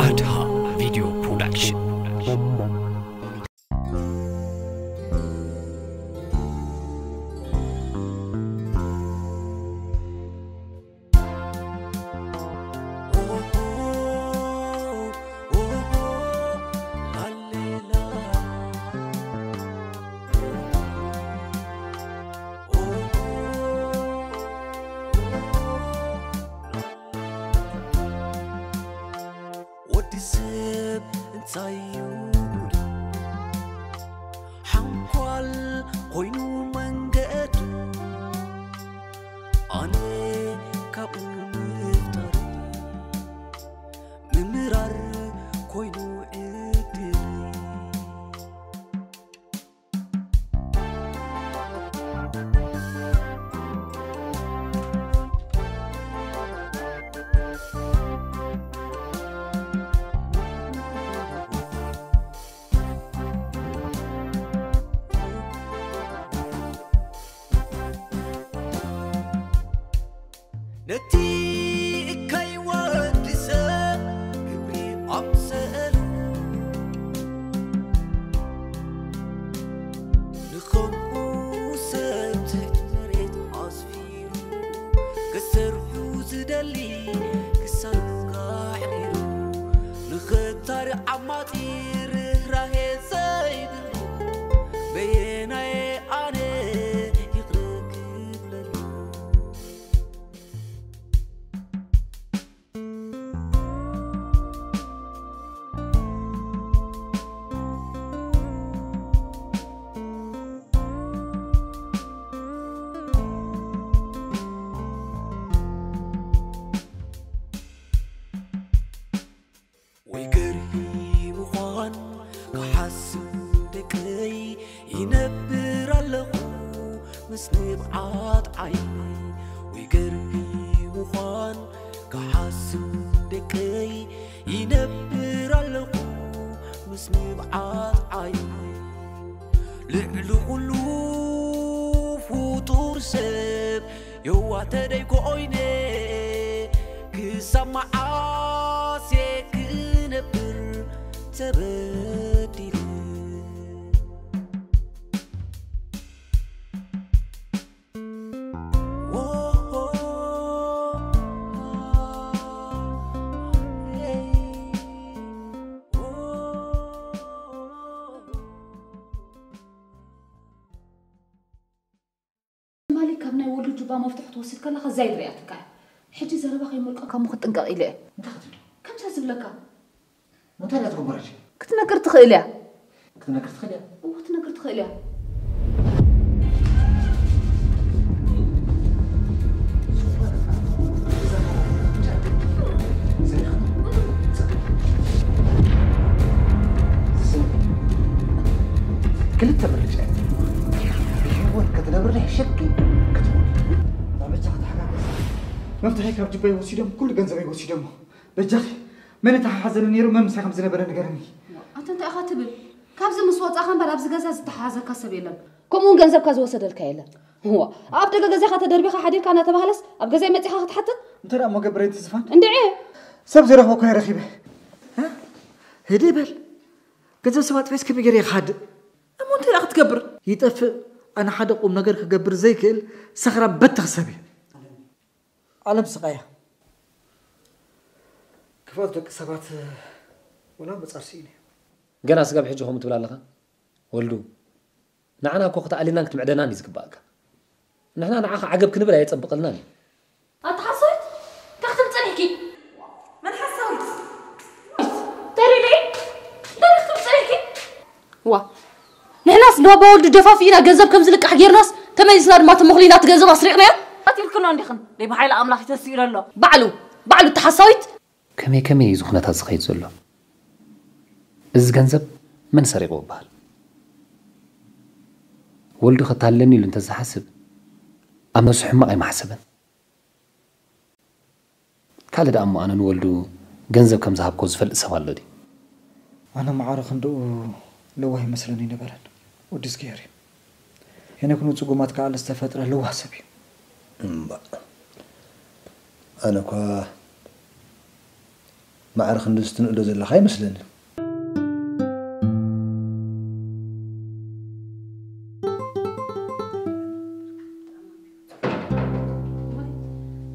ኣድሃ ቪድዮ ፕሮዳክሽን። ወዲ ሰብ እንታይ እዩ ጉድ? ሓንኳል ኮይኑ መንገዱ፣ ኣነ ካብኡ ምፍጣር፣ ምምራር ኮይኑ ዕድል። ነቲ እካይ ወዲ ሰብ ግብሪ ኣምሰሉ፣ ንኸምኡ ሰብ ትሕቲ መሬት ኣስፊሩ፣ ክሰርሑ ዝደሊ ክሳዱ ካሕሪሩ፣ ንኽታሪ ዓማጺ ርህራሄ ዘይብሉ፣ በየናየ ኣነ ይቕረ ክብለሉ? ወይ ገርሂ ምዃን ክሓስብ ደቀይ፣ ይነብር ኣለኹ ምስ ንብዓት ዓይነይ። ወይ ገርሂ ምዃን ክሓስብ ደቀይ፣ ይነብር ኣለኹ ምስ ንብዓት ዓይነይ። ልዕሊ ኩሉ ፍጡር ሰብ የዋህ ተደይ ኮይነ፣ ክሳብ መዓስ እየ ክነብር ተበዲለ? ትማሊ ካብ ናይ ወልዱ ጁባ መፍትሒ ትወስድ ከለኻ ዛይድ ሪኣትካ እያ። ሕጂ ዘረባ ከይመልቀካ እሞ ክትጥንቀቕ ኢለ እየ። እንታይ ክትብል? ከምዛ ዝብለካ። እንታይ እያ ትገብር ሕጂ? ክትነግር ትኽእል እያ። ክትነግር ትኽእል እያ? እወ፣ ክትነግር ትኽእል እያ። ክልተ ምርጫ እዩ። ብህይወት ክትነብር ዶ ይሕሸኪ ክትሞት? መፍትሒ ካብ ጁባይ ወሲዶም፣ ኩሉ ገንዘበይ ወሲዶሞ። በጃኺ፣ መን እቲ ሓዘኒ ነይሩ፣ መን ምሳይ ከም ዝነበረ ንገርኒ። ኣንተ እንታይ ኢኻ ትብል? ካብዚ ምስ ወጻኻ እምበር ኣብዚ ገዛ ዝተሓሓዘካ ሰብ የለን። ከምኡ እውን ገንዘብካ ዝወሰደልካ የለን። እዋ፣ ኣብ ደገ ገዛኻ ተደርቢኻ ሓዲርካ እናተባህለስ ኣብ ገዛይ መጺኻ ክትሓትት? እንታይ ደኣ እሞ ገብረ እቲ ዝፋን? እንድዒ! ሰብ ዘይረኽቦ እኮ እየ ረኺበ። እ? ህድእ በል። ገንዘብ ሰብ ኣጥፊኤስ ከመይ ገይረ እየ ክሃድእ? እሞ እንታይ ደኣ ክትገብር? ይጠፍእ። ኣነ ሓደ ቁም ነገር ክገብር ዘይክእል ሰኽራን በተኽ ሰብ እየ። ዓለም ስቓይ እያ። ክፍኣት ደቂ ሰባት ወላ ምጻር ስኢነ። ገና ስጋብ ሕጂ ከምኡ ትብል ኣለኻ? ወልዱ፣ ንዓና እኮ ክትኣልየናን ክትምዕደናን እዩ ዝግባኣካ። ንሕና ንዓኻ ዓገብ ክንብል ኣየጸብቐልናን እዩ። ኣታ ሓሳዊት፣ እንታይ ክትብል ጸኒሕኪ? መን ሓሳዊት? ተሪለይ? እንታይ ክትብል ጸኒሕኪ? ዋ፣ ንሕናስ ንባባ ወልዱ ደፋፊእና ገንዘብ ከም ዝልቃሕ ጌርናስ፣ ተመሊስና ድማ ተመኹሊና እቲ ገንዘብ ኣስሪቕናዮ። ኣትልክኖ እንዲኽን፣ ደይ ብሓይሊ ኣምላኽ እዩ ተሲኡ ዘሎ። ባዕሉ፣ ባዕሉ እቲ ሓሳዊት። ከመይ ከመይ እዩ እዚ ኩነታት ዝኸይድ ዘሎ? እዚ ገንዘብ መን ሰሪቑ ይበሃል? ወልዱ ከታልለኒ ኢሉ እንተዝሓስብ፣ ኣብ ነብሱ ሕማቕ ኣይምሓሰበን። ካልእ ደኣ እሞ ኣነ ንወልዱ ገንዘብ ከም ዝሃብኮ ዝፈልጥ ሰብ ኣሎ ድዩ? ኣነ ማዕረ ክንድኡ ለዋህ ይመስለኒ ኣይነበረን። ወዲ እግዚኣብሔር እዩ። ሄኖክ ንጽጉማት ክኣሊ ዝተፈጥረ ለዋህ ሰብ እዩ። እምባእ። ኣነ እኳ ማዕረ ክንድዚ ትንእዶ ዘለኻ ኣይመስለንን።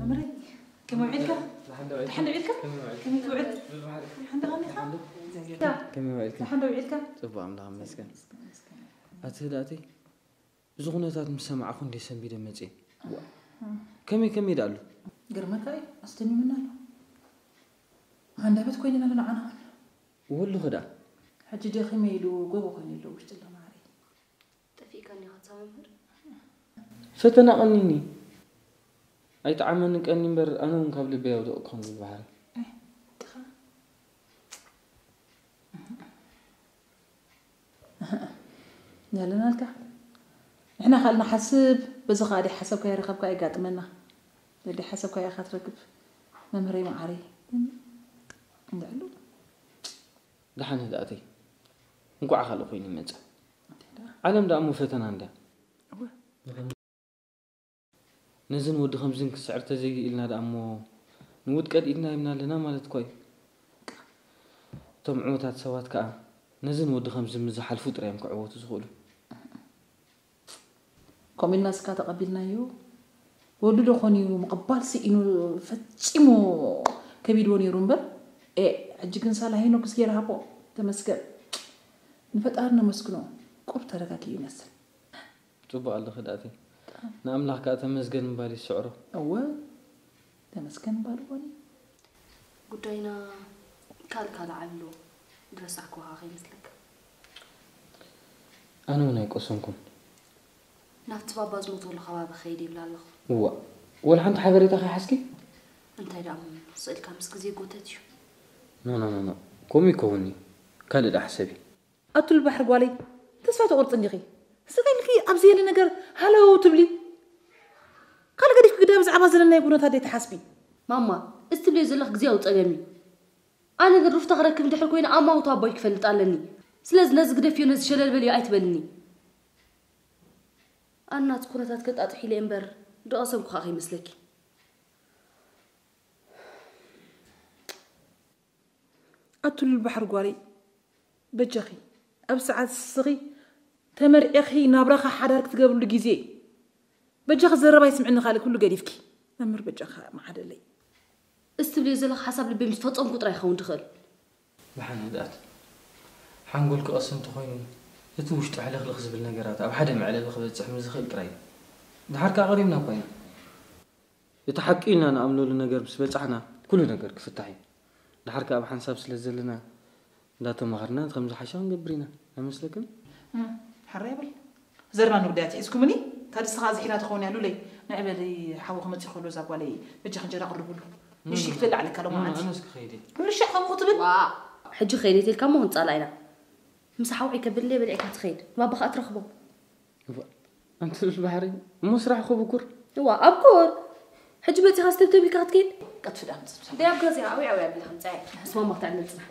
መምህረይ፣ ከመይ ውዒልካ? ደሓን ዶ ውዒልካ? ከመይ ውዒልካ? ከመይ ትውዕል? ደሓን ዶ ቀኒኻ? ከመይ ውዒልካ? ደሓን ዶ ውዒልካ? ጽቡቕ፣ ኣምላኽ ይመስገን። ኣቲ ህድኣተይ፣ እዚ ኩነታት ምስ ሰማዕኹ እንዴ ሰንቢደ መጽየ። ከመይ ከመይ ደኣ ኣሎ? ገርመካ እዩ፣ ኣስተኒሙና ኣሎ። ሃንዳበት ኮይንና ኣሎ ንዓና እውን። ወልኺ ደኣ? ሕጂ ደኺመ ኢሉ ጎቦ ኮይኑ ኣሎ ውሽጢ ኣሎ ማዕረይ። ጠፊእካ እንዲኻ እታ መምህር? ፈተና ቀኒኒ። ኣይጠዓመኒ ቀኒ እምበር ኣነ እውን ካብ ልበይ ኣውደቕኩ ከም ዝበሃል። ያለናልካ ንሕና ካልእ ንሓስብ። በዚ ከኣ ደይ ሓሰብካዮ ረኸብካ የጋጥመና። ደይ ሓሰብካዮ ኢኻ ትረክብ መምህረይ መዓረይ። እንድዕሉ ደሓን ህድኣተይ እንኳዕ ካልእ ኮይኑ ይመፅእ። ዓለም ደኣ እሞ ፈተና እንድያ። ነዝን ወዲ ከምዝን ክስዕር ተዘይኢልና ደኣ እሞ ንውድቀት ኢድና ሂብና ኣለና ማለት እኮ እዩ። እቶም ዕውታት ሰባት ከኣ ነዝን ወዲ ከምዝን ምስ ዝሓልፉ ጥራይ እዮም ክዕወቱ ዝኽእሉ። ከምኡ ኢልና እስካ ተቐቢልናዮ። ወዱ ዶ ኾን እዩ ምቕባል ስኢኑ ፈጺሙ ከቢድዎ ነይሩ እምበር ኤ ሕጂ ግን ሳላ ሄኖክስ ገይራ ሃቦ። ተመስገን ንፈጣሪ ነመስግኖ። ቁር ተረጋጊኡ ይመስል። ጽቡቕ ኣለኺ ዳእቲ። ንኣምላኽ ከኣ ተመስገን ምባል ይስዕሮ። እወ ተመስገን ምባል እወኒ። ጉዳይና ካልእ ካልእ ዓብሎ ዝረሳዕክዎ ከይመስለካ። ኣነ እውን ኣይቆሰንኩን። ናብቲ ባባ ዝሞተሉ ከባቢ ከይድ ይብል ኣለኹ። እዋ ወላ ሓንቲ ሓበሬታ ከይሓዝኪ? እንታይ ደኣ እሞ ስእልካ ምስ ግዜ ጎተት እዩ። ኖ ኖ ኖ ኖ ከምኡ ይከውን እዩ። ካልእ ደኣ ሕሰቢ። ኣቱል ባሕሪ ጓለይ ተስፋ ተቆርፂ እንዲኺ? ስቕ ኢልኪ ኣብ ዘየለ ነገር ሃለው ትብሊ? ካልእ ገዲፍኪ ግዳ ብዛዕባ ዘለናዮ ኩነታት ደይትሓስቢ? ማማ እዚ ትብልዮ ዘለኺ ግዝያዊ ፀገም እዩ። ኣነ ግን ሩፍታ ክረክብ እንድሕር ኮይነ ኣማውታ ኣቦይ ክፈልጥ ኣለኒ። ስለዚ ነዚ ግደፍዮ ነዚ ሸለል በልዮ ኣይትበልኒ። ኣነ ናቲ ኩነታት ከጣጥሕ ኢለ እየ እምበር ዝቐሰንኩ ከዓ ከይመስለኪ። ኣቱል ባሕሪ ጓለይ በጃኺ ኣብ ሰዓት እስኺ ተመርዒኺ ናብራኻ ሓዳር ክትገብርሉ ግዜ እዩ። በጃኺ ዘረባ ይስምዕኒ ካልእ ኩሉ ገዲፍኪ መምህር በጃኻ መዓደለይ። እዚ ትብልዮ ዘለኺ ሓሳብ ልበይ ምስ ፈጸምኩ ጥራይ ይኸውን ዝኽእል። ደሓን ህድኣት ሓንጎልኪ ቅስን እንተኾይኑ እቲ ውሽጡ ሕልኽልኽ ዝብል ነገራት ኣብ ሓደ መዕለቢ ክበጽሕ ምስ ዝኽእል ጥራይ እዩ። ደሓር ከኣ ቀሪብና እኳ ኢና። እቲ ሓቂ ኢልና ንኣምነሉ ነገር ምስ በጻሕና ኩሉ ነገር ክፍታሕ እዩ። ደሓር ከኣ ኣብ ሓንሳብ ስለ ዘለና እንዳተማሃርና ከምዝሓሻ ክንገብር ኢና ኣይመስለክን? ሕራይ በል ዘርባ ንጉዳይ ኣትሒዝኩምኒ። ታድስ ከኣ ዝሒና ትኸውን እያ ሉለይ። ንዒ በሊ ሓዊ ክመጽእ ከሎ እዛ ጓለይ በጃ ክንጀራ ቅርብሉ። ንሽቲ ክትበልዕ ኣለካ ሎማዓንቲ። ኣነስ ክኸይድ እየ። ንሻዕ ከምኡ ክትብል። ዋ ሕጂ ከይደ ተልካ እሞ ክንጻላ ኢና። ምሳሕ ኣውዒ ከብል እንደ በሊዕካ ትኸይድ ንባባ ከኣ ትረኽቦ። ኣንቲ ሉል ባሕሪ እሞ ስራሕ እኮ ብኩር። እዋ ኣብኩር ሕጂ መጺኻ ስተብተብ ኢልካ ክትከይድ። ቀጥፍዳ ምጽ እንደ ኣብ ገዚኣ ኣውዒ ኣውዒ ኣቢልካ ምጻያ። ምስ ማማ ክትዕልል ጽናሕ።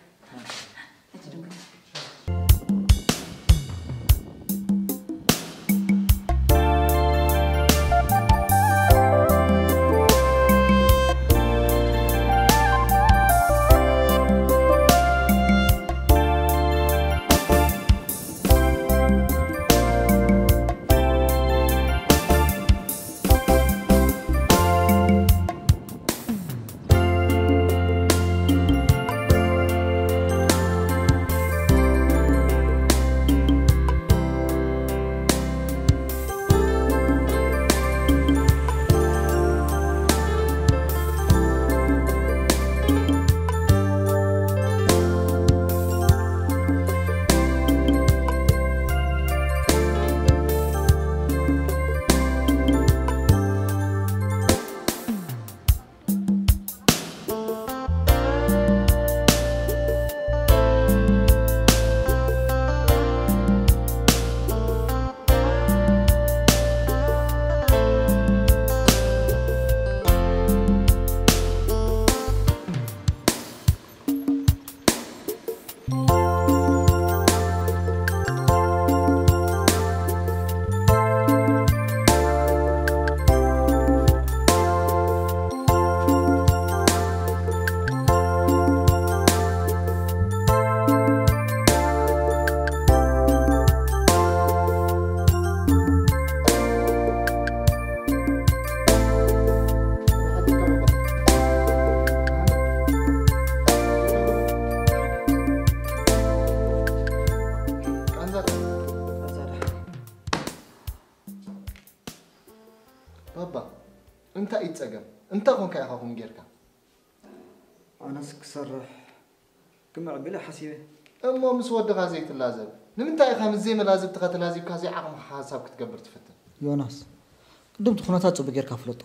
እንታይ ኾንካ ኢኻ ከምኡ ጌርካ? ኣነስ ክሰርሕ ክምዕብል ሓሲበ። እሞ ምስ ወድኻ ዘይትላዘብ? ንምንታይ ኢኻ ምስ ዘይመላዝብትኻ ተላዚብካ ዘይዓቕምኻ ሓሳብ ክትገብር ትፍትን? ዮናስ፣ ቅድም እቲ ኩነታት ጽቡቕ ጌርካ ፍለጦ።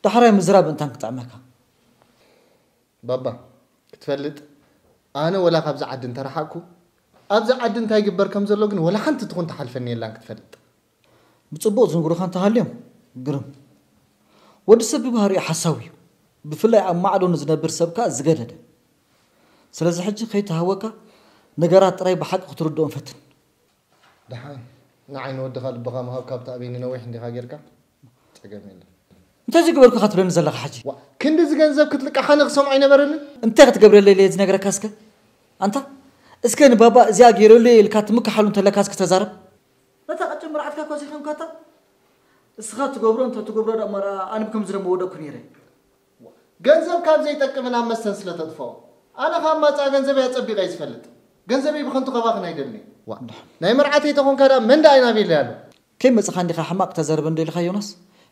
ዳሕራይ ምዝራብ እንታን ክጥዕመካ። ባባ፣ ክትፈልጥ፣ ኣነ ወላ ካብዚ ዓዲ እንተረሓቕኩ፣ ኣብዚ ዓዲ እንታይ ይግበር ከም ዘሎ ግን ወላ ሓንቲ ትኹን ትሓልፈኒ የላን ክትፈልጥ። ብጽቡቕ ዝንግሩኻ እንተሃልዮም ግርም። ወዲ ሰብ ብባህሪኡ ሓሳዊ እዩ። ብፍላይ ኣብ ማዕዶ ንዝነብር ሰብ ከኣ ዝገደደ። ስለዚ ሕጂ ከይተሃወካ ነገራት ጥራይ ብሓቂ ክትርድኦም ፈትን። ደሓን፣ ንዓይ ንወድኻ ልብኻ ምሃብ ካብ ትኣበየኒ ነዊሕ እንዲኻ ጌርካ። ጸገም የለን። እንታይ ዝገበርኩ ኢኻ ትብለኒ ዘለኻ ሕጂ? ዋ፣ ክንድዚ ገንዘብ ክትልቅሕ ኣነ ክሰምዖ ኣይነበረንን። እንታይ ክትገብረለይ ኢለ ዝነግረካ እስከ? ኣንታ እስከ ንባባ እዚኣ ገይረሉ ኢልካ ትምክሓሉ እንተለካ እስኪ ተዛረብ። ነታ ቀጭን መርዓትካ እኮ ዘይኮንካታ። እስኻ ትገብሮ እንተ ትገብሮ ደኣ እሞ ደኣ ኣነ ብከምዚ ደሞ ወደኩ ነይረ። ገንዘብ ካብ ዘይጠቅምን ኣብ መስተን ስለ ተጥፍኦ፣ ኣነ ካብ ማጻ ገንዘበይ ኣጸቢቐ እየ ዝፈልጥ። ገንዘበይ ብኸንቱ ከባኽን ኣይደልን። ዋ፣ ናይ መርዓተይ ተኾንካ ደኣ መን ደኣ እዩ ናበይ ኢለ ኣሎ? ከይመጽኻ እንዲኻ ሕማቕ ክተዘርበ እንዶ ኢልካ ዮናስ?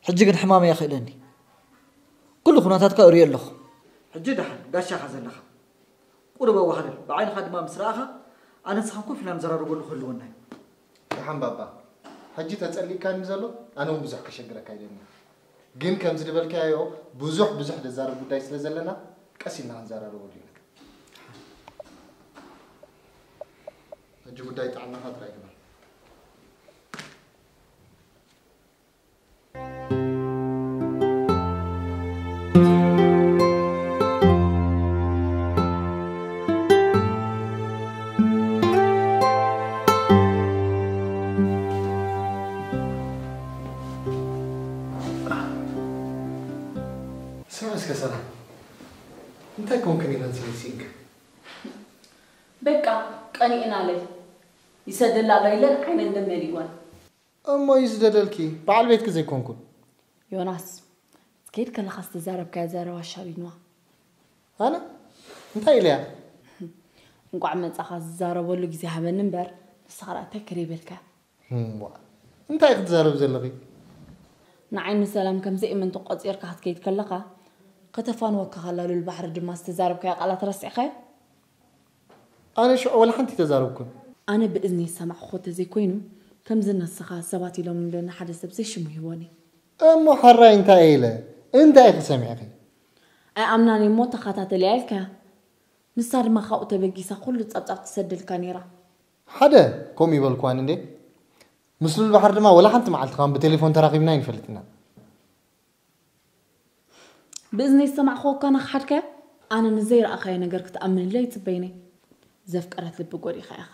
ሕጂ ግን ሕማመይ ኣይኽእለኒ። ኩሉ ኩነታትካ እርእዮ ኣለኹ። ሕጂ ደሓን ጋሻኻ ዘለኻ። ቁሩብ ኣዋህልል። ብዓይንኻ ድማ ምስ ረኣኻ፣ ኣነ ንስኻን ኮፍ ኢልና ንዘራረበሉ ክህልወና እዩ። ደሓን ባባ፣ ሕጂ ተጸሊእካኒ ዘሎ፣ ኣነ እውን ብዙሕ ከሸግረካ ኣይደልን። ግን ከምዚ ዝበልካዮ ብዙሕ ብዙሕ ዘዛርብ ጉዳይ ስለ ዘለና፣ ቀስ ኢልና ክንዘራረበሉ ኢና። ሕጂ ጉዳይ ጥዕናኻ ጥራይ ግበር። ስምዒ እስከ ሰላም፣ እንታይ ኮንክን ኢለን ስለ ዝስኢንክን? በቃ ቀኒእናለይ። ይሰደላ ኣሎ ኢለን ዓይነን ደም መሊእወን። እሞ ይስደደልኪ፣ በዓል ቤትኪ ዘይኮንኩን። ዮናስ፣ ክትከይድ ከለኻ ዝተዛረብካያ ዘረባ ሻቢድዋ። ኣነ? እንታይ ኢለያ? እንቋዕ መጻኻ ዝዛረበሉ ግዜ ሃበኒ እምበር፣ ንስኻ ደኣ እንታይ ክሪበልካ? እምቧ፣ እንታይ ክትዛረብ ዘለኺ? ንዓይ ንሰላም ከም ዘይእምንቲ ቆጺርካ ክትከይድ ከለኻ፣ ከተፋንወካ ከላ ሉል ባሕሪ ድማ ዝተዛረብካያ ቃላት ረሲዕካዮ? ኣነ ሽዑ ወላ ሓንቲ ተዛረብኩን። ኣነ ብእዝኒ ዝሰማዕኩ ተዘይኮይኑ፣ ከምዚ ነስኻ ሰባት ኢሎም ንለኒ ሓደ ሰብ ዘይሽሙ ሂቦኒ። እሞ ሓራይ እንታይ ኢለ? እንታይ ኢኺ ሰሚዕኺ? ኣይኣምናን እየ እሞ ተኸታተልያ ኢልካያ። ንሳ ድማ ካብኡ ተበጊሳ ኩሉ ጸብጻብ ትሰደልካ ነይራ። ሓደ፣ ከምኡ ይበልኩዋን እንዴ? ምስ ሉል ባሕሪ ድማ ወላ ሓንቲ መዓልቲ ከም ብቴሌፎን ተራኺብና ኣይንፈልጥና። ብእዝነይ ዝሰማዕክዎ እኳ እናኸሓድካዮ፣ ኣነ ንዘይረኣኻዮ ነገር ክትኣምንለይ ኣይጽበይን እየ። ዘፍቀረት ልቢ ጎዲእካ ኢኻ።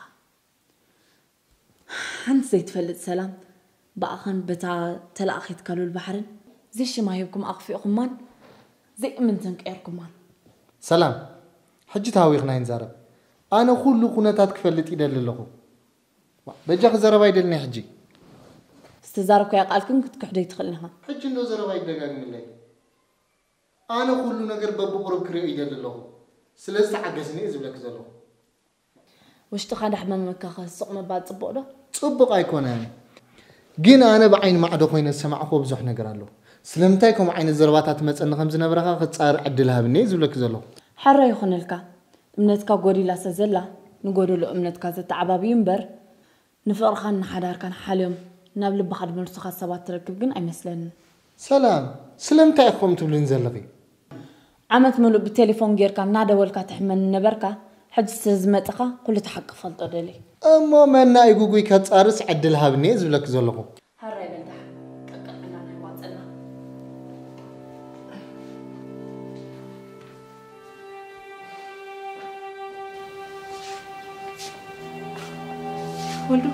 ሓንቲ ዘይትፈልጥ ሰላም፣ ብኣኻን በታ ተላኣኺት ካሉል ባሕርን፣ ዘይሽማ ሂብኩም ኣኽፊእኩማን፣ ዘይእምንትን ቀይርኩማን። ሰላም፣ ሕጂ ተሃዊኽና ኣይንዛረብ። ኣነ ኩሉ ኩነታት ክፈልጥ ይደሊ ኣለኹ። ዋ፣ በጃኺ ዘረባ ይደልኒ ሕጂ። ዝተዛረብካዮ ቃልክን ክትክሕዶ ኣይትኽእልን ኢኻ። ሕጂ እንዶ ዘረባ ይደጋግምለይ። ኣነ ኩሉ ነገር በብቑሩብ ክሪኦ ይደሊ ኣለኹ። ስለዚ ተዓገስኒ እየ ዝብለኪ ዘለኹ። ውሽጥኻ እንዳሕመመካ ኸ ስቕ ምባል ጽቡቕ ዶ? ጽቡቕ ኣይኮነን። ግን ኣነ ብዓይኒ ማዕዶ ኮይነ ዝሰማዕክዎ ብዙሕ ነገር ኣሎ። ስለምንታይ ከምኡ ዓይነት ዘረባታት ትመጸኒ ከም ዝነበረ ኸኣ ክጻር ዕድል ሃብኒ እየ ዝብለኪ ዘለኹ። ሕራይ ይኹነልካ። እምነትካ ጎዲላ ስለ ዘላ፣ ንጎደሎ እምነትካ ዘተዓባብዩ እምበር፣ ንፍቕርኻን ንሓዳርካን ሓልዮም ናብ ልብኻ ዝመልሱኻ ሰባት ትረክብ ግን ኣይመስለንን። ሰላም፣ ስለምንታይ ኢኺ ከምኡ ትብልኒ ዘለኺ? ዓመት ምሉእ ብቴሌፎን ጌርካ እናደወልካ ትሕመኒ ነበርካ፣ ሕጂ ስለ ዝመጻኻ ኩሉ እቲ ሓቂ ክፈልጦ ደልየ። እሞ መን እዩ ግጉይ ከጻርስ ዕድል ሃብኒ እየ ዝብለኪ ዘለኹ። ሕራይ በል ደሓን፣ ቀቅል ዕላና ይዋጸልና። ወልዱ፣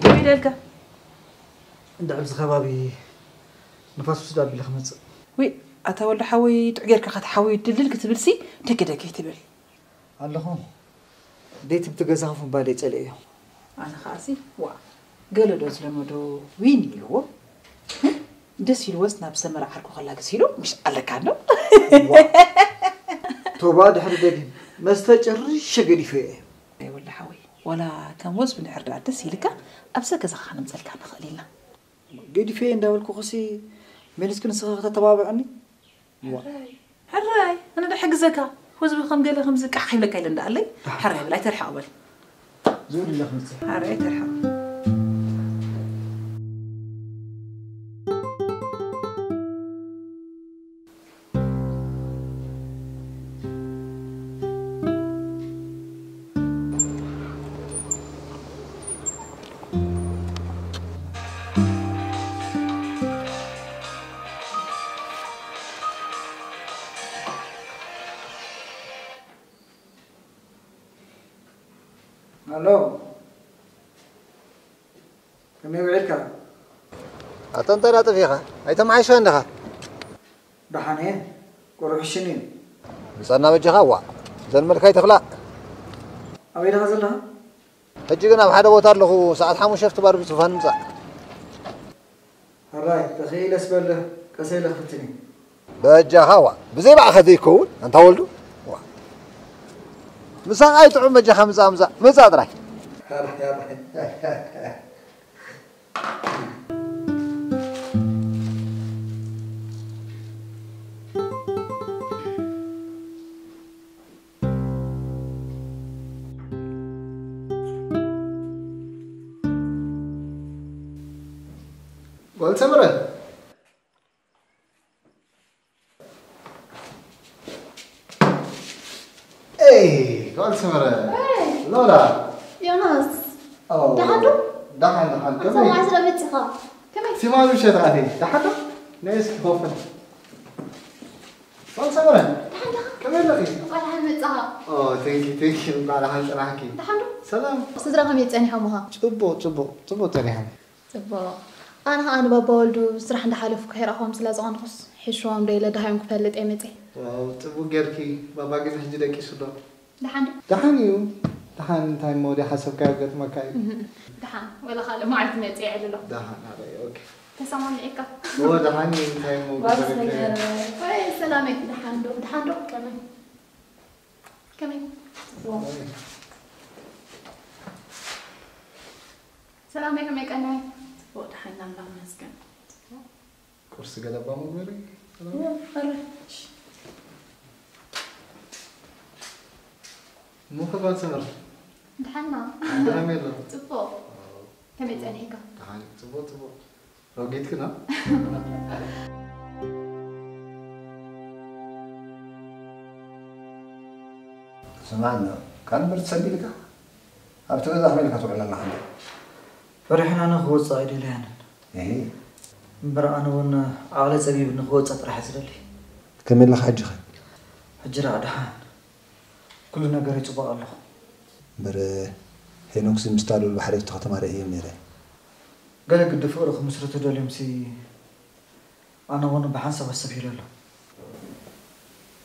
ከመይ ደልካ? እንድሕር ኣብዚ ከባቢ ንፋስ ውስድ ኣቢለ ክመጽእ። ውይ፣ ኣታ ወልዱ ሓወይ፣ ጥዑ ጌርካ ከ ተሓወዩ ድልድል ክትብልሲ፣ ደገ ደገ ኣይትበል። ኣለኹ። ደይ ትብቲ ገዛ ኮፍ ምባል እየ ጸሊኤዮ። ኣነ ኸኣሲ፣ ዋእ፣ ገለ ዶ ዝለመዶ ዊን ኢልዎ። ደስ ኢልዎስ ናብ ሰመራ ዓርኩ ከላግስ ኢሉ፣ ምሽ ኣለካ ዶ? ዋእ። ቶባ ድሕሪ ደጊም መስተ ጨሪሸ ገዲፈዮ እየ። ኣይ ወልደ ሓወይ፣ ዋላ ከም ወዝቢ እንድሕር ደኣ ደስ ኢልካ፣ ኣብሰ ገዛኻ ከነምጸልካ ንኽእል ኢና። ገዲፈዮ እንዳበልኩኹሲ፣ መሊስኪ ንስኺ ከተተባብዕኒ? ሕራይ፣ ሕራይ፣ ኣነ ዶ ሕግዘካ? ህዝቢ ከም ገለ ከምዚ ቃሕ ከይብለካ ኢለ እንዳኣለይ፣ ሕራይ በል፣ ኣይተርሕቕ በል። ዝውድለ ክምጽእ። ሕራይ ኣይተርሕቕ። ኣሎ። ከመይ ውዒልካ? ኣታ እንታይ ደኣ ጠፊእኻ? ኣይተመሓየሽካን ዲኻ? ደሓን እየ። ቁሩብ ሕሽኒ እዩ። ምጻና በጃኻ፣ ዋእ። ዘልመድካ ኣይተኽላእ። ኣበይ ዲኻ ዘለኻ? ሕጂ ግን ኣብ ሓደ ቦታ ኣለኹ። ሰዓት ሓሙሽተ ኣብቲ ባር ብጽፋን ምጻእ። ሕራይ፣ ተኽኢለስ በል፣ ቀስ ኢለ ክፍትን እየ። በጃኻ፣ ዋ፣ ብዘይ ባዕኸ ዘይከውን፣ ኣንታ ወልዱ? ዋ። ምሳኻ ኣይጥዑም፣ በጃኻ ምጻእ፣ ምጻእ፣ ምጻእ ጥራይ። ሕራይ፣ ሕራይ። ጓል ሰመረ። ኤይ፣ ጓል ሰመረ። ኤይ። ሎላ። ዮናስ። ኦ፣ ደሓን ዶ? ደሓን፣ ደሓን። ከመይ? ሰማዕ ስለ መጺኻ። ከመይ? ሲማሉ ሸት ኣቴ። ደሓን ዶ? ነይ እስኪ ኮፈን። ጓል ሰመረ። ደሓን ዶ? ከመይ ኣለኺ? እንኳዕ ደሓን መጻኻ። ኦ፣ thank you፣ thank you። እንኳዕ ደሓን ጸናሕኪ። ደሓን ዶ? ሰላም። ስድራ ከመይ ጸኒሖምኻ? ጽቡቕ፣ ጽቡቕ፣ ጽቡቕ ጸኒሖም። ጽቡቕ። ኣነ ኸኣ ንባባ ወልዱ ስራሕ እንዳሓለፍኩ ከይረኣኹዎም ስለ ዝቐንኹስ፣ ሕሽዎም ዶ ኢለ ደሃዮም ክፈልጥ እየ መጺኤ። ዋው፣ ጽቡቕ ጌርኪ። ባባ ግን ሕጂ ደቂሱ ዶ? ደሓን ዶ? ደሓን እዩ። ደሓን እንታይ እሞ፣ ወዲ ሓሰብካዮ ገጥመካ እዩ። እህ፣ ደሓን። ወላ ካልእ መዓልቲ መጺኤ የዕልሎ። ደሓን፣ ኣበይ፣ ኦኬ። ተሰማሚዕካ? ኦ፣ ደሓን እዩ። እንታይ እሞ፣ ዋው፣ ገበረካ? ሰላም። ወይ፣ ሰላመይ፣ ደሓን ዶ? ደሓን ዶ? ከመይ? ከመይ? ሰላም፣ ከመይ ቀናይ? ጽቡቕ፣ ደሓን፣ ኣምላኽ ይመስገን። ቁርሲ ገለባ መግበሪ? እሺ። ምኽባል ሰመር። ደሓና። ከመይ ኣሎ? ጽቡቕ። ከመይ ጸኒሕካ? ደሓን፣ ጽቡቕ፣ ጽቡቕ። ረጒድክና? ስማዕና፣ ካብ እምበር ትሰዲ ኢልካ? ኣብቲ ገዛ ከመይ ኢልካ ትውዕል ኣለኻ እንዴ? ፈሪሕና ንኽወጽእ ኣይደለያንን። እሂ። እምበር ኣነ እውን ዓቕለ ጸቢብኒ ክወጽእ ጥራሕ እየ ዝደሊ። ከመይ ኣለኻ ሕጂ ኸ? ሕጂ ደኣ ደሓን። ኩሉ ነገር ይጽበቕ ኣለኹ። እምበር ሄኖክሲ ምስታ ልኡል ባሕሪ ኣብቲ ከተማ ርእየዮም ነይረ። ገለ ግዲ ፍቕሪ ክምስርቱ ደልዮምሲ ኣነ እውን ብሓንሳብ ኣሰብ ኢለ ኣሎ።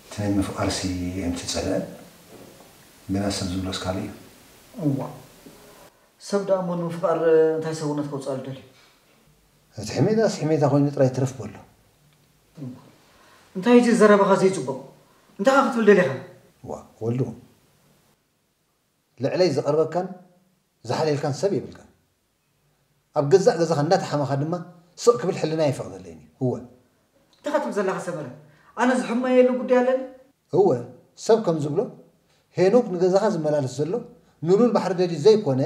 እቲ ናይ ምፍቓርሲ እምቲ ጸልአ፣ ግና ሰብ ዝብሎስ ካልእ እዩ። እዋ፣ ሰብ ደኣ እሞ ንምፍቓር እንታይ ሰብነት ከውጽኣሉ ደልዩ? እቲ ሕሜታስ ሕሜታ ኮይኑ ጥራይ ትረፍ በሎ። እዋ፣ እንታይ እዚ ዘረባኻ ዘይጽቡቕ? እንታይ ክትብል ደሊኻ? ዋ፣ ወልዱ፣ ልዕለይ ዝቐርበካን ዝሓልየልካን ሰብ የብልካን። ኣብ ገዛእ ገዛኻ እንዳተሓመኻ ድማ ስቕ ክብል ሕልናይ ኣይፈቕደለይን እዩ። እወ። እንታይ ትብል ዘለኻ ሰመረ? ኣነ ዝሕመየሉ ጉዳይ ኣለኒ? እወ፣ ሰብ ከም ዝብሎ ሄኖክ ንገዛኻ ዝመላለስ ዘሎ ንሉል ባሕሪ ደልዩ ዘይኮነ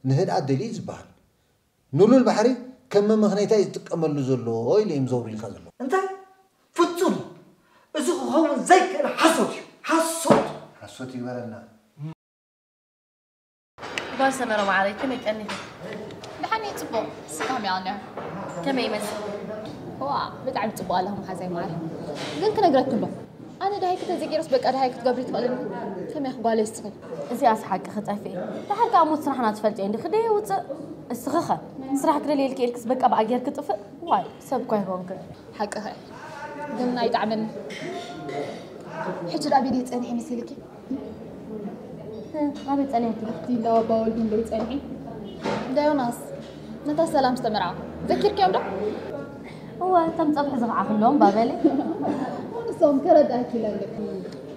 ንህድኣት ደልዩ እዩ ዝበሃል። ንሉል ባሕሪ ከም መመኽነይታ እዩ ዝጥቀመሉ ዘሎ ኢሉ እዮም ዘውሪልካ ዘሎ። እንታይ? ፍጹም! እዚ ክኸውን ዘይክእል ሓሶት እዩ። ሓሶት! ሓሶት ይግበረልና። ጓል ሰመረ መዓረይ፣ ከመይ ቀኒኺ? ደሓን እየ፣ ጽቡቕ። ንስኺ ከመይ ኣለኺ? ከመይ ይመስል? ዋ፣ ብጣዕሚ ጽቡቕ ኣለኹ መሓዛይ መዓረይ። ግን ክነግረኪ እንዶ፣ ኣነ ደሃይ ክተዘይገይረስ በቃ ደሃይ ክትገብሪ ትኽእሊ እንዲ? ከመይ ኢኺ ጓለይ እስኺ? እዚኣስ ሓቂ ክጠፍእ። ደሓር ከኣ ሞት ስራሕና ትፈልጥዮ እንዲ፣ ክደየ ውጽእ። እስኺ ኸ? ስራሕ ክደልየልኪ ኢልክስ በቃ ብኣ ጌርኪ ጥፍእ? ዋይ፣ ሰብ እኳ ኣይኮንክን። ሓቅኺ። ግን ኣይጠዕመኒ። ሕጂ ደኣ ኣበይ ድየ ጸኒሐ መሲልኪ? ኣበይ ጸኒሕኪ? ኣብቲ እንዳ ባባ ወልዱ እንዶ ይጸንሒ። እንዳ ዮናስ፣ ነታ ሰላም ዝተመርዓ። ዘኪርክዮም ዶ? እወ፣ እቶም ጸብሒ ዝኸዓኹሎም ባበለይ። ንሶም ከረዳእኪ ኢለ ኣለኹ።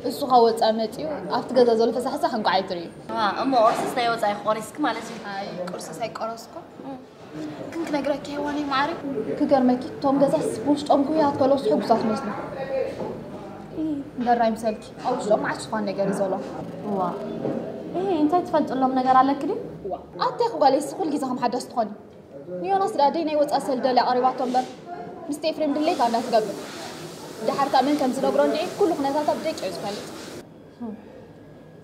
እሱ ካብ ወጻኢ መጺኡ፣ ኣብቲ ገዛ ዘሎ ፈሳሕሳ ክንቋዕ ኣይትርእዩ። ዋ፣ እሞ ቁርስስ ናይ ወጻኢ ቆሪስኪ ማለት እዩ? ኣይ፣ ቁርስስ ኣይቆረስኩን። ግን ክነግረኪ ሄዋነይ መዓረይ፣ ክገርመኪ፣ እቶም ገዛስ ብውሽጦም ክውያት ከለውስ ሕጉሳት መስሉ። ደራይ ምሰልኪ ኣብ ውሽጦም መዓት ዝኾነ ነገር እዩ ዘሎ። እዋ፣ እሄ፣ እንታይ ትፈልጥሎም ነገር ኣለኪ ድዩ? እዋ፣ ኣቴ ጓለይስ ኩሉ ግዜ ከም ሓዳስ ትኾኒ። ንዮናስ ደኣ ደይ ናይ ወፃእ ሰልደል ኣቕሪባቶ እምበር፣ ምስቲ ኤፍሬም ድሌታ እንዳትገብር። ደሓር ከኣ መን ከም ዝነግሮ እንድዒ ኩሉ ኩነታታ ብደቂቕ እዩ ዝፈልጥ።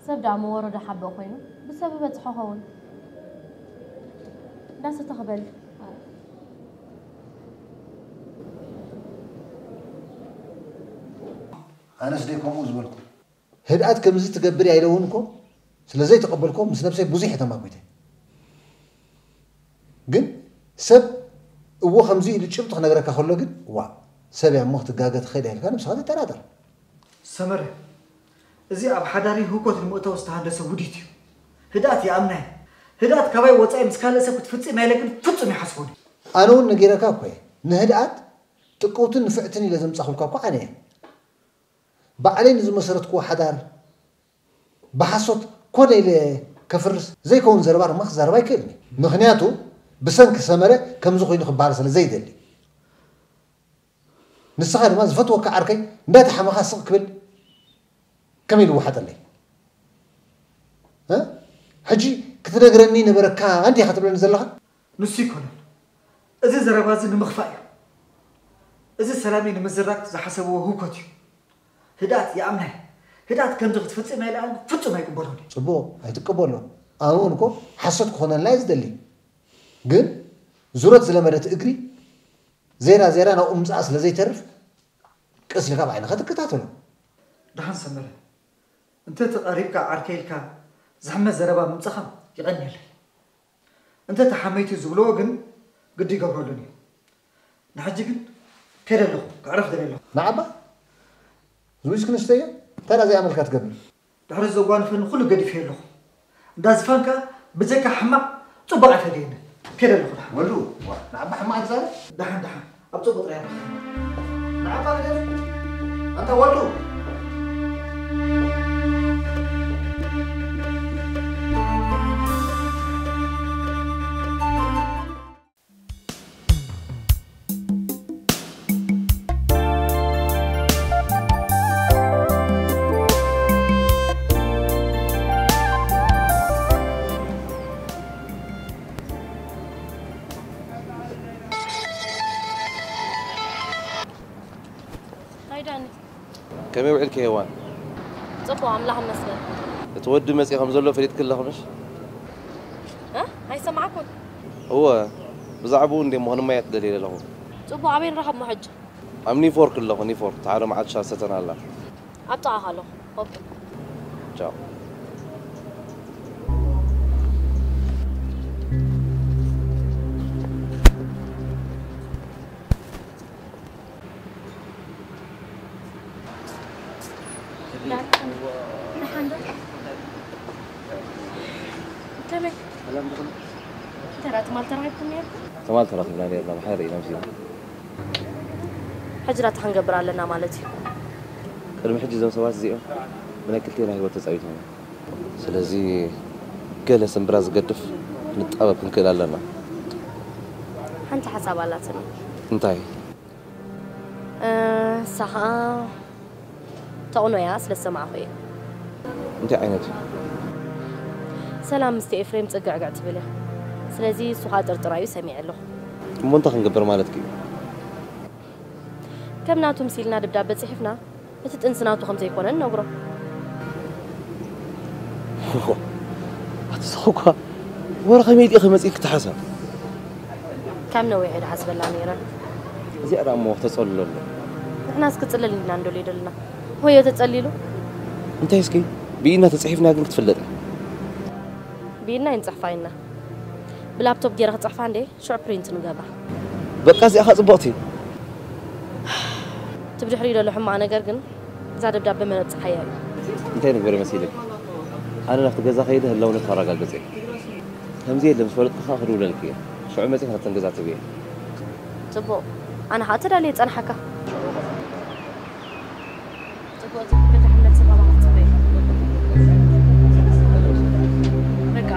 ሰብ ደኣ መወረዶ ሓቦ ኮይኑ ብሰብ በጽሖ ኸውን። እንዳሰተ ክበል። ኣነስ ደይ ከምኡ ዝበልኩ። ህድኣት ከምዚ ትገብር እያ ኢለ እውን እኮ ስለ ዘይተቐበልኮ ምስ ነብሰይ ብዙሕ እየ ተማጒተ። ግን ሰብ እዎ ከምዚ ኢሉ ጭብጢ ክነግረካ ከሎ ግን ዋ ሰብ እያ እሞ ክትጋገ ትኽእል እያ ኢልካ ነብስኻ ትጠራጠር። ሰመረ፣ እዚ ኣብ ሓዳሪ ህውከት ንምእታው ዝተሃንደሰ ውዲት እዩ። ህድኣት ይኣምና እየ። ህድኣት ካባይ ወፃኢ ምስ ካልእ ሰብ ክትፍፅም እያ ኢለ ግን ፍፁም ይሓስቦን እየ። ኣነ እውን ነጊረካ እኮ እየ። ንህድኣት ጥቅውትን ንፍዕትን ኢለ ዘምፃኹልካ እኮ ኣነ እየ። ባዕለይ ንዝመሰረትክዎ ሓዳር ብሓሶት ኮነ ኢለ ከፍርስ ዘይከውን ዘረባ ድማ ክዛረብ ኣይክእልን እየ። ምኽንያቱ ብሰንኪ ሰመረ ከምዚ ኮይኑ ክበሃል ስለ ዘይደሊ። ንስኻ ድማ ዝፈትወካ ዓርከይ እንዳተሓመኻ ስቕ ክብል ከመይ ልወሓጠለይ? እ? ሕጂ ክትነግረኒ ነበረካ እንዲኻ ትብለኒ ዘለኻ? ንሱ ኣይኮነን። እዚ ዘረባ እዚ ንምኽፋእ እዩ። እዚ ሰላመይ ንምዝራግ ዝሓሰብዎ ህውከት እዩ። ህድኣት ይኣምና እየ። ህድኣት ከምዚ ክትፍጽም እያ ኢለ ኣነ ፍጹም ኣይቅበሎን እየ። ጽቡቕ፣ ኣይትቀበሎ። ኣነ እውን እኮ ሓሶት ክኾነልና እየ ዝደሊ። ግን ዙረት ዝለመደት እግሪ ዜራ ዜራ ናብኡ ምምጽኣ ስለ ዘይተርፍ ቀስ ኢልካ ብዓይንኻ ትከታተሎ። ደሓን ሰመረ፣ እንተ ተቐሪብካ ዓርከይ ኢልካ ዝሕመ ዘረባ ምምጻኻ የቐንየለይ። እንተ ተሓመይቲ ዝብልዎ ግን ግዲ ይገብረሉን እዩ። ንሕጂ ግን ከይደ ኣለኹ፣ ከዕርፍ ደልየ ኣለኹ። ንዓባ ዝዊስኪ ንስተዮ፣ እንታይ ደኣ ዘይኣመልካ ትገብር? ድሕሪ ዘጓንፈኒ ኩሉ ገዲፈዮ ኣለኹ። እንዳ ዝፋን ከኣ ብጀካ ሕማቕ ጽቡቕ ኣይፈደየንን። ከይደ ኣለኹ ደሓን። ወሉ፣ ዋ፣ ንዓባ ሕማቕ ኣይትዛረብ። ደሓን ደሓን። ኣብ ጽቡቕ ጥራይ ንዓባ ግደፍ። ኣንታ ወሉ። ሃይ ዳኒ። ከመይ ውዒልኪ ሄዋን? ጽቡቕ ኣምላኽ ይመስገን። እቲ ወዲ መጺኡ ከም ዘሎ ፈሊጥኪ ኣለኺ ምሽ? እ? ኣይሰማዕኩን። እወ ብዛዕባኡ እንድየ እሞ ክንመያየጥ ደልየ ዘለኹ። ጽቡቕ ኣበይ ንራኸብ እሞ ሕጂ? ኣብ ኒውፎርክ ኣለኹ ኒውፎርክ። እታ ሓደ መዓልቲ ሻሂ ሰተና ኣላ። ኣብ ጥቓኻ ኣለኹ። ኦኬ። ቻው። ደሓን ዶ? ከመይ? ሰላም ዲኹም? ተራ ትማል ተራኺብኩም ነይርኩም? ትማል ተራኺብና ነይርና፣ ብሓደ ርኢና መሲልና። ሕጂ ዳታ ክንገብር ኣለና ማለት እዩ። ቅድሚ ሕጂ እዞም ሰባት እዚኦም ብናይ ክልቴና ህይወት ተጻዊቶም እዮም። ስለዚ ገለ ስምብራ ዝገድፍ ክንጣበብ ክንክእል ኣለና። ሓንቲ ሓሳብ ኣላትኒ። እንታይ? እ፣ እሳ ኸኣ ተቕኖ እያ ስለ ዝሰማዕኹ እየ። እንታይ ዓይነት እዩ? ሰላም ምስቲ ኤፍሬም ጽግዕግዕ ትብል እያ። ስለዚ እሱ ኸኣ ጥርጥራ እዩ ሰሚዐ ኣለኹ። እሞ እንታይ ክንገብር ማለትኪ እዩ? ከም ናቱ ምሲልና ደብዳበ ጽሒፍና እቲ ጥንሲ ናቱ ከም ዘይኮነ ንነግሮ። ኣቲ ስኹ እኳ ወረ ከመይ ኢልኪ መጺእኪ ትሓሳ? ካብ ነዊሕ እየ ድሓስበላ ነይረ። እዚኣ ደኣ እሞ ክተጸልሎ ኣሎ። ንሕናስ ክጽለል ኢና እንደልዮ ደለና። ሆዮ ተጸሊሉ። እንታይ እስኪ ብኢድና ተጽሒፍና ግን ክትፍለጥ እያ። ብኢድና ኣይንጽሕፋ ኢና። ብላፕቶፕ ገይረ ክጽሕፋ እንዴ? ሽዑ ፕሪንት ንገብራ። በቃ እዚኣ ኸኣ ጽብቕቲ። እቲ ብድሕሪኡ ዘሎ ሕማቕ ነገር ግን እዛ ደብዳበ መነብጽሓያ እዩ። እንታይ ንግበር መሲልኪ? ኣነ ናብቲ ገዛ ከይደ ህላውነቱ ከረጋግጽ እየ። ከምዚ የለ ምስ ፈለጥኩ ኸኣ ክድውለልኪ እየ። ሽዑ መጺእኪ ናብተን ገዛ ትብየ። ጽቡቕ። ኣነ ኸኣ ተዳልየ እጸንሓካ። ጽቡቕ፣ ጽቡቕ፣ ብድሕነት ሰላም ክትጽበይ። በቃ።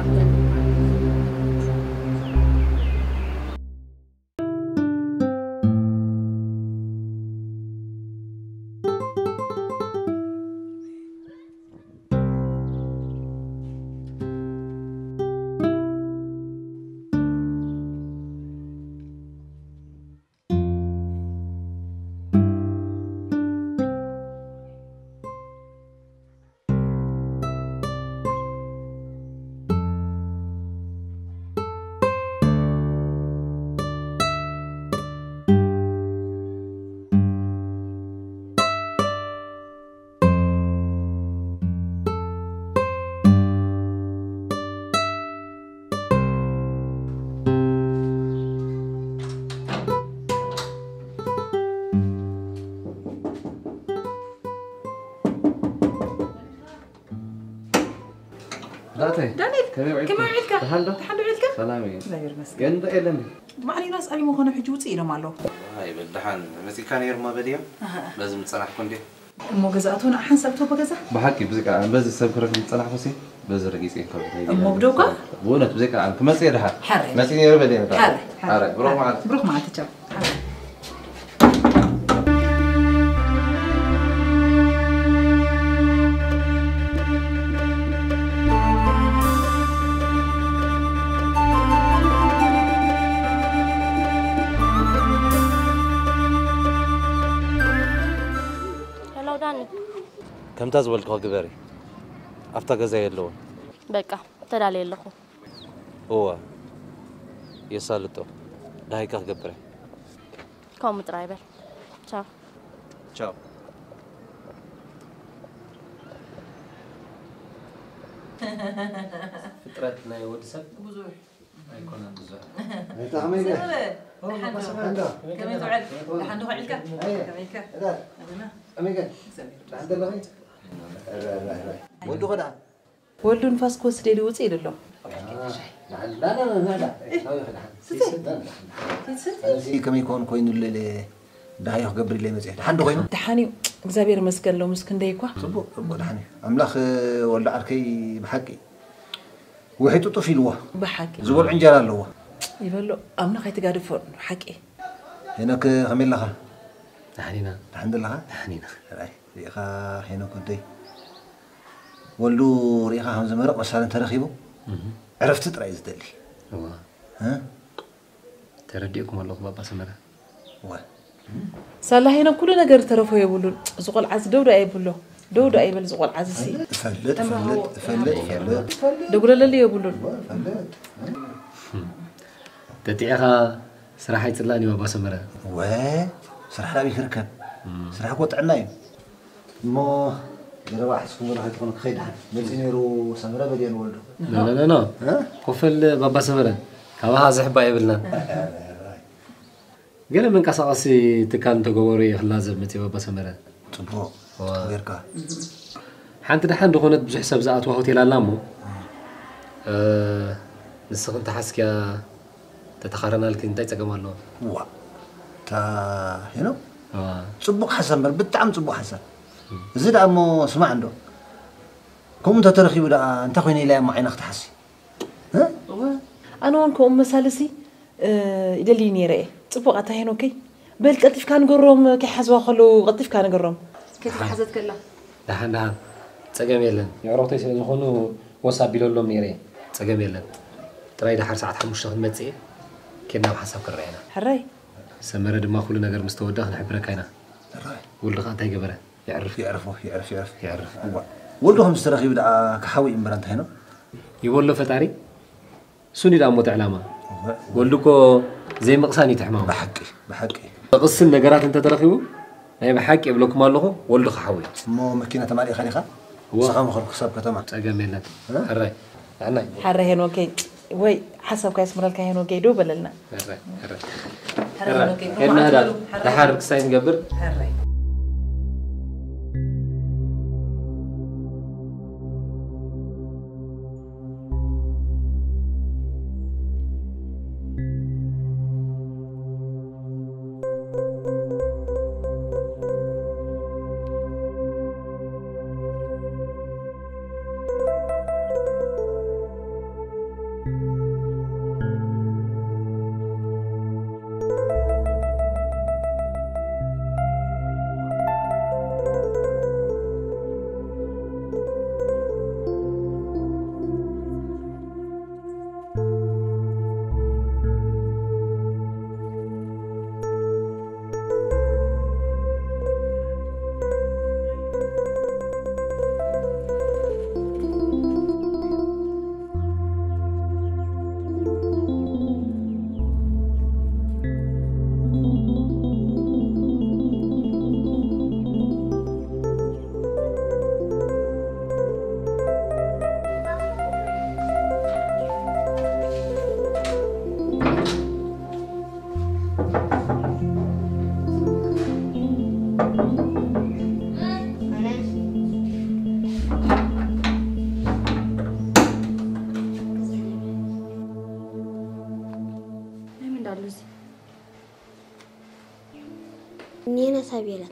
ዳተይ ዳንኤል፣ ከመይ ውዒልኪ? ከመይ ውዒልካ? ደሓን ዶ? ደሓን ዶ ውዒልካ? ሰላም እዩ። እግዚኣብሔር ይመስገን። ግን እንታይ የለን? ማዕሊናስ ኣብ ምዃኑ ሕጂ ውፅእ ኢሎም ኣለዉ። ኣይበል ደሓን መፂካ ነይርማ በልዮ። በዚ ምፀናሕኩ እንዴ? እሞ ገዛእቱ ንዓ ሓንሳብ ተቦ ገዛ። ብሓቂ ብዚ ከዓ በዚ ሰብ ክረክብ ዝፀናሕኩ ሲ በዚ ረጊፀ ካብ እሞ ግደውካ? ብእውነት ብዘይካ ኣነ ክመፅእ እየ ደሓን። ሓረ። መፂእ ነይሩ በልዮ። ሓረ፣ ሓረ። ሓረ ብሩኽ መዓልቲ። ብሩኽ መዓልቲ ቻው። ሓረ። ሄሎ ዳኒ። ከምታ ዝበልክዎ ግበሪ። ኣብታ ገዛ የለውን። በቃ ተዳልየ ኣለኹ። እወ የሳልጦ። ደሃይካ ክገብረ። ከምኡ ጥራይ በል። ቻው። ቻው። ፍጥረት ናይ ወዲ ሰብ ብዙሕ ኣይኮነን ብዙሕ። እንታይ ከመይ ገ? ሰበበ፣ ደሓን ዶ? እንዳ ከመይ ትውዕል? ደሓን ዶ ውዒልካ? ኣየ። ከመይ ኢልካ? እዳ ኣበና? ከመይ ገ? እግዚኣብሔር ደሓን ዘለኺ? እዳ እዳ እዳ። ወዱ ኸዳ? ወልዱ ንፋስ ክወስድ ኢሉ ውፅእ ኢሉ ኣሎ። እዚ ከመይ ኮን ኮይኑ ለለ ዳሃዮ ክገብር ኢለ መፅእ። ደሓን ዶ ኮይኑ? ደሓን እዩ። እግዚኣብሔር ይመስገን ሎምስ ክንደይ እኳ። ፅቡቅ ፅቡቅ ደሓን እዩ። ኣምላኽ ወልዱ ዓርከይ ብሓቂ ውሒጡ ጡፍ ኢልዎ። ብሓቂ። ዝበልዑ እንጀራ ኣለዎ። ይበሎ ኣምላኽ ኣይትጋድፎ ሓቂ። ሄኖክ ከመይ ኣለኻ? ደሓን ኢና። ደሓን ዘለኻ? ደሓን ኢና። ራይ ሪኢኻ ሄኖክ ወደይ ወልዱ ሪኢኻ ከም ዝመርቕ መሳሊ እንተረኺቡ ዕረፍቲ ጥራይ እዩ ዝደሊ። እዋ። እ? ተረዲእኩም ኣለኹ ባባ ሰመረ። እዋ። ሳላ ሄኖክ ኩሉ ነገር ተረፎ የብሉን። እዚ ቆልዓ እዚ ደው ደኣ ይብሎ። ደው ደኣ ይበል እዚ ቆልዓ እዚ ሲ። እፈልጥ እፈልጥ እፈልጥ እፈልጥ። ደጉለለሉ የብሉን። እፈልጥ። ተጢዕኻ ስራሕ ኣይፅላእን እዩ ኣባ ሰመረ። ወ ስራሕ ናበይ ክርከብ? ስራሕ እኮ ጥዕና እዩ። እሞ ገለባ ኣሕስኩም ገለ ከይትኾኑ ክኸይድ ደሓን መፂኡ ነይሩ ሰመረ በልዮ ንወልዱ። ኖ ኖ ኖ ኖ። ኮፈል ባባ ሰመረ ካባኻ ዝሕባእ የብልናን። ገለ መንቀሳቐሲ ትካል እንተገበሩ እየ ክላዘብ መፂኡ ባባ ሰመረ። ፅቡቕ ዋ። ጌርካ። ሓንቲ ደሓን ዝኾነት ብዙሕ ሰብ ዝኣትዋ ሆቴል ኣላ እሞ እ፣ ንስኺ እንተሓዝክያ ተተኻረናልኪ እንታይ ፀገም ኣለዎ? ዋ እታ ሄኖ ዋ። ፅቡቕ ሓሳብ እምበር ብጣዕሚ ፅቡቕ ሓሳብ። እዚ ደኣ እሞ ስማዕ እንዶ ከምኡ እንተተረኺቡ ደኣ እንታይ ኮይነ ኢላ እያ እሞ ዓይና ክትሓሲ? እ? እወ፣ ኣነ እውን ከምኡ መሳልሲ እ፣ ይደሊ ነይረ እየ። ፅቡቕ ኣታ ሄኖከይ፣ በል ቀልጢፍካ ንገሮም፣ ከይሓዝዋ ከለዉ ቀልጢፍካ ንገሮም። ከይተሓዘት ከላ። ደሓን ደሓን ፀገም የለን። የዕሩኽተይ ስለ ዝኾኑ ወስ ኣቢለሎም ነይረ እየ። ፀገም የለን። ጥራይ ደሓር ሰዓት ሓሙሽተ ክንመፅእ እየ። ኬድና ብሓንሳብ ክንርኣ ኢና። ሕራይ። ሰመረ ድማ ኩሉ ነገር ምስ ተወድኣ ክንሕብረካ ኢና። ውልድኻ እንታይ ገበረ? የዕርፍ። የዕርፎ፣ የዕርፍ፣ የዕርፍ። የዕርፍ። ወልዱ ከምዚ ተረኺቡ ደኣ ክሓዊ እዩ እምበር ኣንታ ሄኖ። ይበሎ ፈጣሪ። እሱን እዩ ደኣ ሞት ዕላማ። ወልዱ እኮ ዘይምቕሳን እዩ እቲ ሕማሙ። ብሓቂ፣ ብሓቂ። ብቕስን ነገራት እንተተረኺቡ ናይ ብሓቂ እብለኩም ኣለኹ ወልዱ ክሓዊ እዩ። እሞ መኪና ተማሊእካ ዲኻ? እወ። ንስኻ ምኸር ክሳብ ከተማ። ጸገም የለን። እ? ሕራይ። ንዓናይ። ሓረ ሄኖከይ ወይ ሓሳብካ የስምረልካ ሄኖከይ ደው በለልና። ሕራይ። ሕራይ። ሕራይ ሄኖከይ። ሄድና ዳ። ደሓር ክሳይ ንገብር። ሕራይ።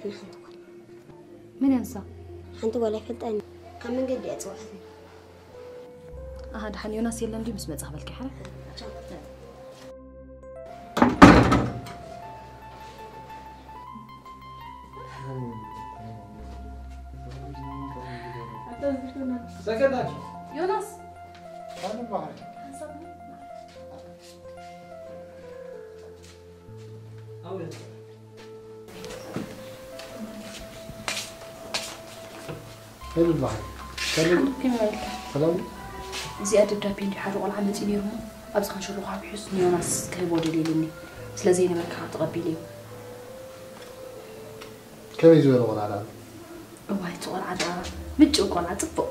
መን እያ ንሳ? ሓንቲ ጓል ኣይፈልጣን። ካብ መንገዲ እያ ጽውዓትኒ። ኣሃ፣ ደሓን ዮናስ የለን ድዩ ምስ መጻ ክበልኪ ሓረ? ዮናስ፣ ሄሉ በሃል። ከመይ ከመይ ዋልካ? ሰላም? እዚኣ ደብዳቤ እንዲ ሓደ ቆልዓ መፂኡ ነይሩ እሞ ኣብዚ ከንሸሎ ካብ ሒሱ ንዮናስ ክህቦ ደልየ ኢሉኒ። ስለ ዘይነበርካ ተቐቢለዮ። ከመይ ዝበለ ቆልዓ ደኣ? እዋይ እቲ ቆልዓ ደኣ ምጭው ቆልዓ ፅቡቕ።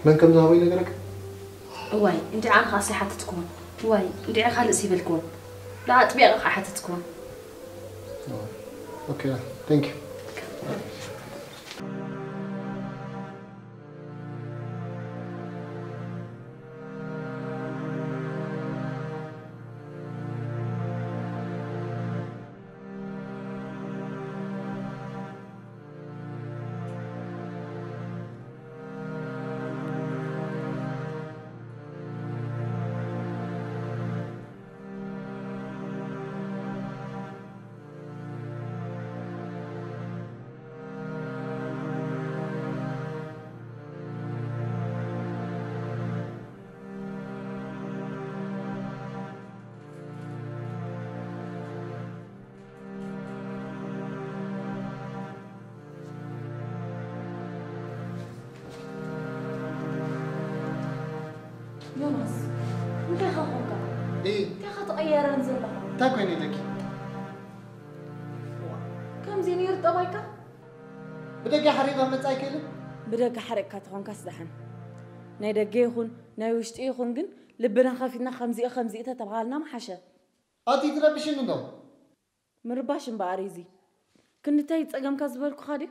መን ከም ዝሃቦ ይነገረካ? እዋይ እንዲዓ ኣነ ከኣስ ኣይሓተትኩዎን። እዋይ እንዲዓ ካልእስ ኣይበልኩዎን። ደኣ ኣጥቢቐ ከኣ ኣይሓተትኩዎን። Okay, thank you. ዮናስ እንታይ ኸ ኾንካ? እንታይ ኸ ተቐየረን ዘለኻ? እንታይ ኮይነ ኢለኪ? ከምዚ ነይሩ ጠባይካ? ብደገ ሓሪቐ መጻ ኣይክእልን? ብደገ ሓሪቕካ ተኾንካስ ደሓን። ናይ ደገ ይኹን ናይ ውሽጢ ይኹን ግን ልብና ኸፊትና ከምዚኢ ከምዚኢ ተተባሃልና ምሓሸ። ኣቲ ትረብሽኒ እንዶ? ምርባሽ እምበኣር እዚ ክንድታይ ጸገምካ ዝበልኩኻ ድዩ?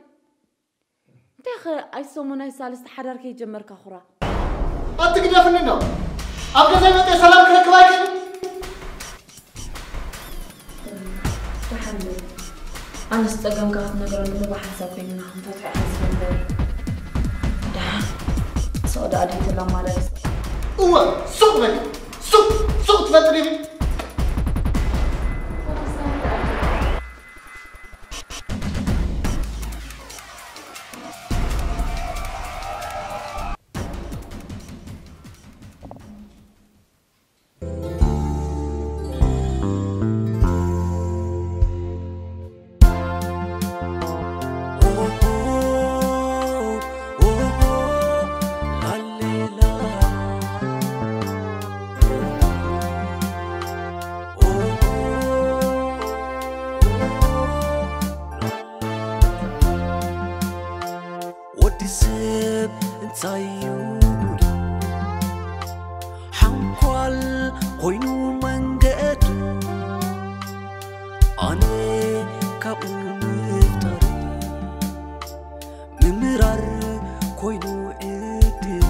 እንታይ ኸ ኣይሰሙን ኣይሳልስቲ ሓዳር ከይጀመርካ ኩራ? ኣቲ ግደፍኒ እንዶ? ኣብ ገዛይ መጤ ሰላም ክረክብ ኣይክእልን? ደሓን በል። ኣነስ ጸገምካ ክትነግረኒ እኮ ብሓንሳብ ኮይንና ክንፈትሖ ኢና ዝብል ነይሩ። ደሓን ሱቕ ደኣ ደይ ተለማላልስ። እወ ሱቕ በል ሱቕ ሱቕ ትፈልጢ ዲኺ? ወዲ ሰብ እንታይ እዩ ሓንኳል ኮይኑ መንገዱ ኣነ ካብኡ ምፍጣር ምምራር ኮይኑ ዕድል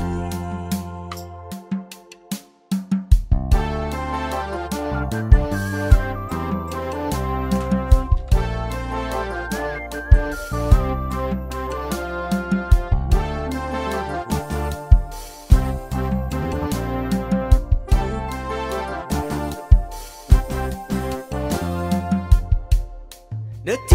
ነቲ